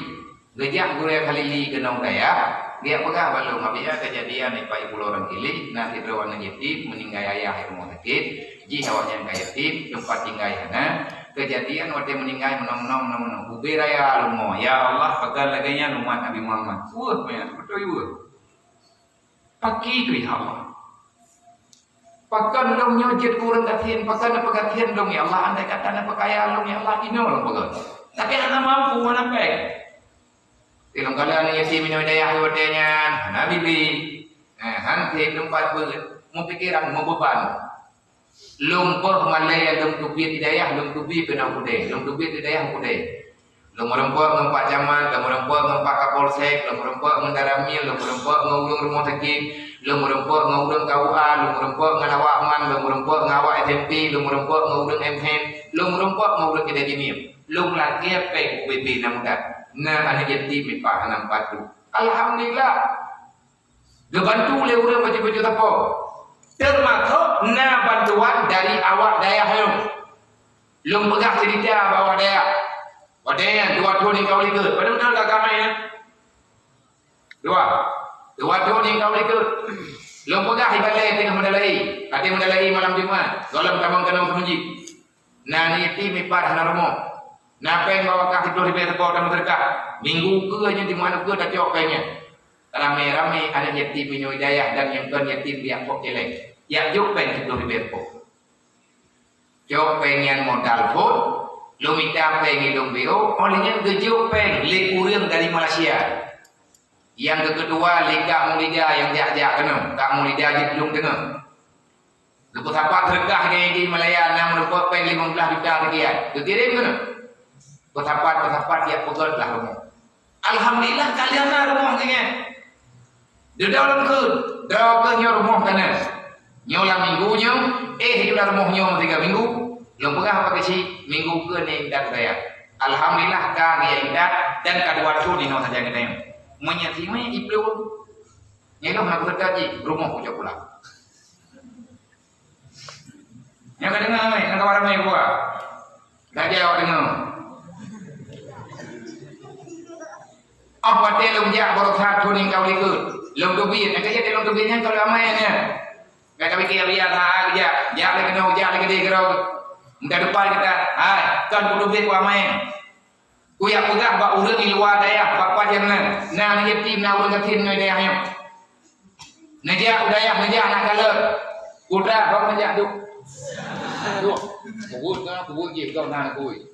Geujak Gurèe Khalili keunong dayah, geujak peugah bak lôn, "Apabila keujadian di Pulo Rangkili, na sidroe aneuk yatim meuninggai ayah di rumoh sakét, jih awaknyan ka yatim, teumpat tinggai hana. Keujadian watèe meuninggai meunoe-meunoe, meunoe-meunoe." Ubé raya rumoh, "Ya Allah, pakon lagèe nyan umat Nabi Muhammad." Weueh, beutôi weueh. Pakri keu, ya Allah. Pakon lôn nyoe jeuet keu ureueng gasien, pakon neupeugasien lôn, ya Allah, andai kata neupeukayan lôn, ya Allah, inoe lôn peugah. Tapi hana mampu, hana péng. Di lôn kalon aneuk yatim inoe dayah watèe nyan, hana bibi. Eh, han sép lôn pat beuet, meupikiran, meubeuban. Lôn bôh malèe lôn teubiet di dayah, lôn teubiet keunoe keudè, lôn teubiet di dayah keudè. Lôn meureumpok ngon Pak Camat, lôn meureumpok ngon Pak Kapolsek, lôn meureumpok ngon Danramil, lôn meureumpok ngon ureueng rumoh sakét, lôn meureumpok ngon ureueng K U A, lôn meureumpok ngon awak MAN, lôn meureumpok ngon awak S M P, lôn meureumpok ngon ureueng M H, lôn meureumpok ngon ureueng keudè jimim. Lôn lakèe péng U P P na muda. Na aneuk yatim meupat hana meupat tu. Alhamdulillah. Geubantu lé ureueng bacut-bacut sapo. Teumasok na bantuan dari awak dayah lôn. Lôn peugah ceurita bak awak dayah. Watèe nyan dua thôn nyang ka u likot. Padum thôn ka kamai nyan? Dua. Dua thôn nyang ka u likot. Lôn peugah ibalèe teungoh meudalai. Até meudalai malam Jumat. Gohlom tamong keunoe keu meuseujid. Na aneuk yatim meupat hana rumoh. Na péng bak wakaf siplôh ribèe sapo tameuseudeukah. Minggu keue nyan di meu'ah ukeue tacok péng nyan. Ramé-ramé aneuk yatim meunyoe dayah dan nyang kon yatim di Akok Céléng. Jak jok péng siplôh ribèe sapo. Jok péng nyan modal phôn, lôn mita péng ilôn B O, óh lheueh nyan geujok péng lé ureueng dari Malaysia. Nyang keu keudua lé Kak Mulida nyang jak-jak keunoe, Kak Mulida jih lôn deungö. Geupeusapat seudeukah nyan di Malaya na meureumpok péng limong blaih juta rupiah. Geukirém keunoe. Peusapat-peusapat jak peugöt lah rumoh. Alhamdulillah, ka lheueh na rumoh keu nyan. Dudoe lôn kheun, droe keuh nyoe rumoh ka na. Nyoe lam minggu nyoe, éh, di lam rumoh nyoe meusiga minggu. Lôn peugah bak keuchik, minggu keue ni intat geutanyoe. Alhamdulillah, ka geujak intat dan ka dua thôn inoe sajan geutanyoe. Meunyoe simé iplueng. Nyoe lôn hana kuseutôt jih, rumoh kucok pulang. Nyang ka deungoe, nyang ka ramé buah. Lagèe awak deungoe. Oh, watèe lôn jak baroesa thôn nyang ka u likot. Lôn teubiet, nyang ka jeuet lôn teubiet nyan ka lôn amai nyan. Ka, ka pike biasa jak, jak lé keunoe, jak lé keudeh keudroe. Meuda depan gata, hai, kon kuteubiet ku amai. Kujak peugah bak ureueng di luwa dayah, bak pajan na, na aneuk yatim, na ureueng gasien nyoe dayah nyoe. Neujak u dayah, neujak aneuk kalon. Kuda, bang neujak duek. Duek. Kubuet ka, kubuet jih, kau na kubuet.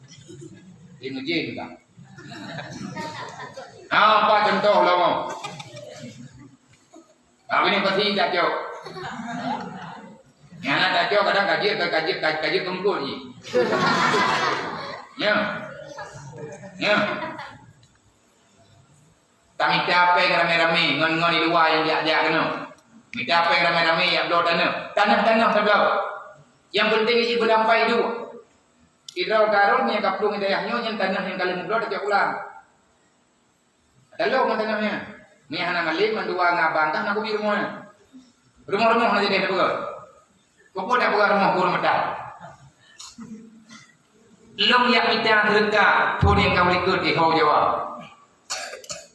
Di mujin ka. Ha, apa contoh lah, bang? Tapi ni pasti tak cok. Yang nak tak cok, kadang kaji, kaji, kaji, kaji kempul je. Ya. Ya. Tamita péng ramé-ramé ngon, ngon di luwa nyang jak-jak keunoe. Mita péng ramé-ramé jak bloe tanoh. Tanoh-tanoh tabloe. Nyang penting jih beulampai duek. Sidroe karôn nyang ka plueng di dayah nyoe, nyan tanoh nyang ka lheueh meubloe tacok pulang. Taloh ngon tanoh nyan. Meuhana malém mandua ngon abang kah na kubi rumoh nyan. Rumoh-rumoh na jadi ada peugah. Peue-peue na peugah rumoh gureueng meutan. Lôn jak mita seudeukah thôn nyang ka u likot di Ho Jawa.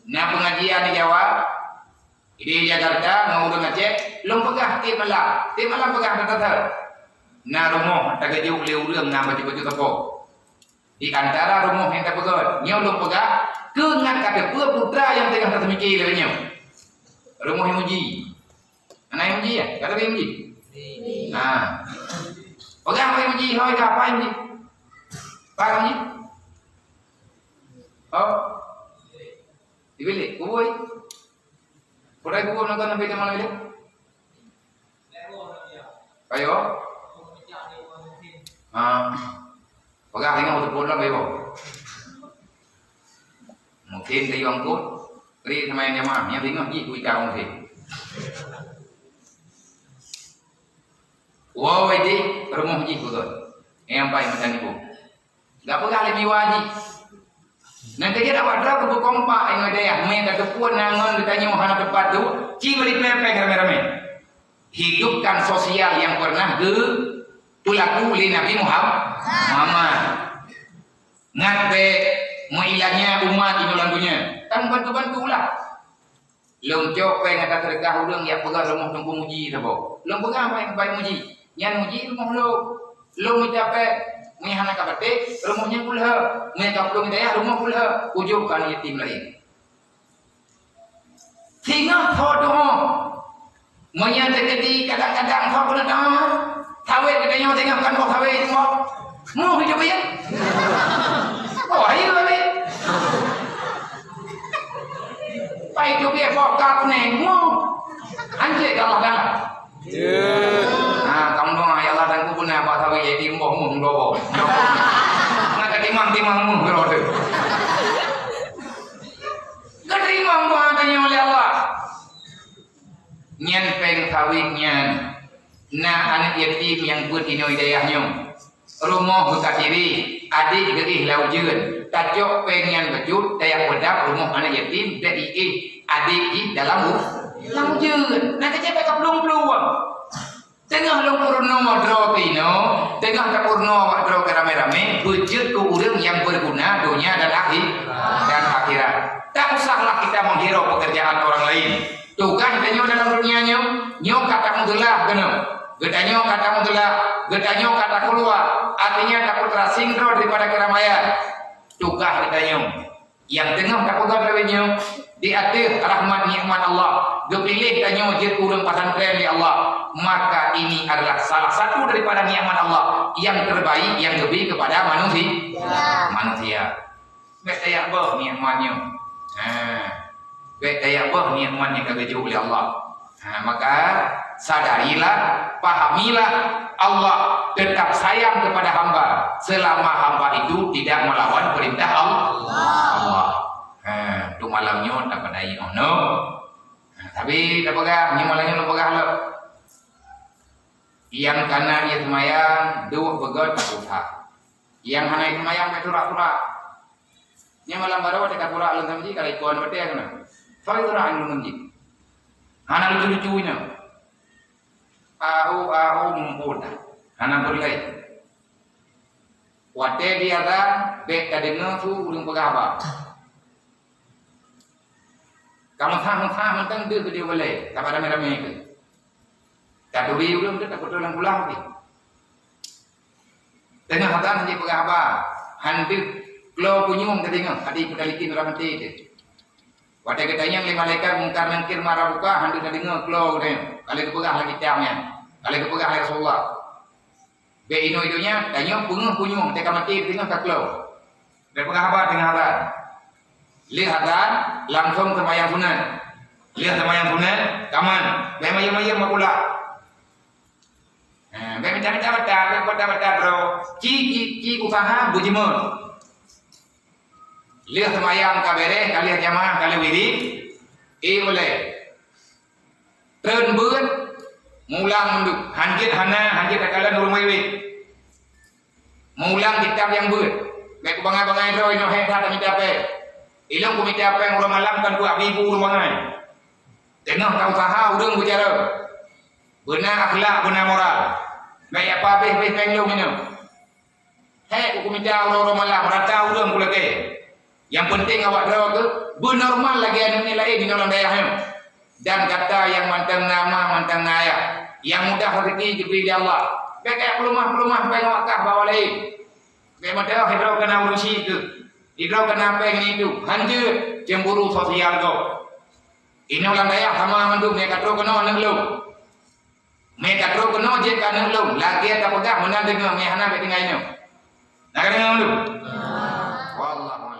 Na peungajian di Jawa, di Jakarta ngon ureueng Aceh, lôn peugah tiep malam. Tiep malam peugah that-that. Na rumoh tageujok lé ureueng na bacut-bacut sapo. Di antara rumoh nyang tapeugöt, nyoe lôn peugah, keu ngat ka teupeue putra nyang teungoh taseumiké lagèe nyoe. Rumoh Haji Muji. Hana Haji Muji ya? Ka teupeue Haji Muji? Ha. Peugah Haji Muji, hôi ka apa Haji Muji? Apa Haji Muji? Oh. Di bilik, kubui. Peudai kubui nonton sampai jam malam itu? Ayo. Ha. Peugah tengok beutôi lom, ayo. Mungkin kayu angkut, kri sama yang jamaah, yang tengok jih kuita mungkin. Wow, ini rumoh jih betul. Yang baik macam ni, Bu. Gak peugah lé miwa jih. Nyan keuh jeuet awak droe keu beukompak inoe dayah, meuikat teupeue na ngon geutanyoe hana teupat tu, ci meuripèe-pèe ramé-ramé. Hidupkan sosial nyang pernah geupeulaku lé Nabi Muham-, Muhammad. Ngat bèk meuilanya umat inoe lam donya. Tan bantu-bantulah. Lôn cok péng ata seudeukah ureueng jak peugöt rumoh Teungku Muji saboh. Lôn peugah bak, bak Muji. Nyan Muji rumoh lôn. Lôn mita péng. Meunyo hana ka patéh, rumoh nyan kulheueh. Meunyo ka plueng dayah, rumoh kulheueh. Kujok keu aneuk yatim laén. Singoh tho tu'oh. Meunyo teukeudi kadang-kadang tho keuneuk tu'oh. Sawét geutanyoe singoh kan boh sawét, boh. Muh hidup ya. Oh, ayo, ayo. Pai tu dia bawa kap ni, mu. Anjir, ya Allah Taala. Ya. Ha, kamu doa, ya Allah, dan kubur nak buat sawi, ya, di mbok, mu, mbok, mbok. Nak ketimang-timang, mu, berapa tu? Ketimang, mu, tanya oleh Allah. Nyan péng sawit nyan. Na aneuk yatim nyang beuet inoe dayah nyoe. Rumoh beukasiri, adék geuéh lam ujeuen. Tacok péng nyan bacut, tajak peudap rumoh aneuk yatim, bèk iéh adék jih dalam u-, lam ujeuen. Na keuceue bèk kaplueng-plueng. Teungoh lôn peurunoe droe keunoe, teungoh tapeurunoe awak droe keu ramé-ramé, beujeuet keu ureueng nyang beuguna donya dan akhi-, dan akhirat. Tak usahlah kita menghirau pekerjaan orang lain. Tugaih geutanyoe dalam dunia nyoe, nyoe ka tameugeulah keunoe. Geutanyoe ka tameugeulah, geutanyoe ka takeuluwa, artinya tapeutrasing droe daripada keuramaian. Tugaih geutanyoe nyang teungoh tapeugah lagèe nyoe, di ateueh rahmat nikmat Allah, geupiléh tanyoe jeuet ureueng pesantren lé Allah, maka ini adalah salah satu daripada nikmat Allah yang terbaik yang geubri kepada manusi-, manusia. Bèk tajak boh nikmat nyoe. Ha. Bèk tajak boh nikmat nyang ka geujok lé Allah. Ha, maka sadarilah, pahamilah, Allah tetap sayang kepada hamba selama hamba itu tidak melawan perintah Allah. Allah. Ha, tu malam nyoe tapeudai nyoe. Ha, tapi tapeugah, nyoe malam nyoe tapeugah lom. Nyang kana ie seumayang, duek beugöt tapeugah. Nyang hana ie seumayang, bèk surak-surak. Nyan malam baroe teuka surak lôn samji, ka ikon watèe keunan. Soe surak lôn samji? Hana lucu-lucu nyan. Au, au, mumpun. Hana peureulèe. Watèe di azan, bèk tadeungoe su ureueng peugah haba. Ka meusa-meusa mantong deuh keudeh balée, ka ramé-ramé keu. Taturi ulôn tu, tapeutron lam kulam pih. Teungoh adzan hana jipeugah haba, han deuh klo punyueng teudeungoe, hati peutalikin ureuëng maté teuh. Watée geutanyong lé malaikat Mungkar Nangkir mara buka, han deuh tadeungoe klo geutanyoe. Ka lheueh geupeugah lam kitab nyan. Ka lheueh geupeugah lé Rasulullah. Bék inoe donya, tanyoe peungeuh punyueng, teuka maté teudeungoe ka klo. Bék peugah haba teungoh adzan. Lheueh adzan, langsong seumayang sunat. Lheueh seumayang sunat, kaman. Bék mayem-mayem bak kulam. Ha, bék mita-mita mata, bék mita-mata droe. Ci, ci, ci usaha beujeumeun. Lheueh seumayang ka beres, ka lheueh jamaah, ka lheueh wirid, eh, ulée. Treun beuet, mulang mandum. Han jeuet hana, han jeuet takalon ureuëng wirit. Mulang kitab nyang beuet. Bék kubangai-bangai droe inoe, hék that tamita péng. Ilong kumita péng uroe malam kan dua ribu ureuëng bangai. Teungoh ka usaha ureuëng beucara. Beuna akhlak, beuna moral. Bék ya pabéh-béh péng lôn inoe. Hék, kumita uroe-uroe malam, rata ureuëng kulakée. Nyang peunteng awak droe keuh beunormal lagée aneuëk miet laén inoe lam dayah nyoe. Dan gata nyang mantong na ma, mantong na ayah, nyang mudah raseuki geubri lé Allah, bék kajak peuleumah-peuleumah péng awak kah bak awak laén. Bék meuteumé sidroe kana urusi keuh, sidroe kana péng ngon itu, han jeuet, cemburu sosial gob. Inoe lam dayah sama mandum, nyang ka trok keunoe aneuëk lôn. Mé ka trok keunoe jeuet keu aneuëk lôn, lagée tapeugah meunan deungoe, mé hana bék tinggai nyoe. Na ka deungoe lôn? Wallahu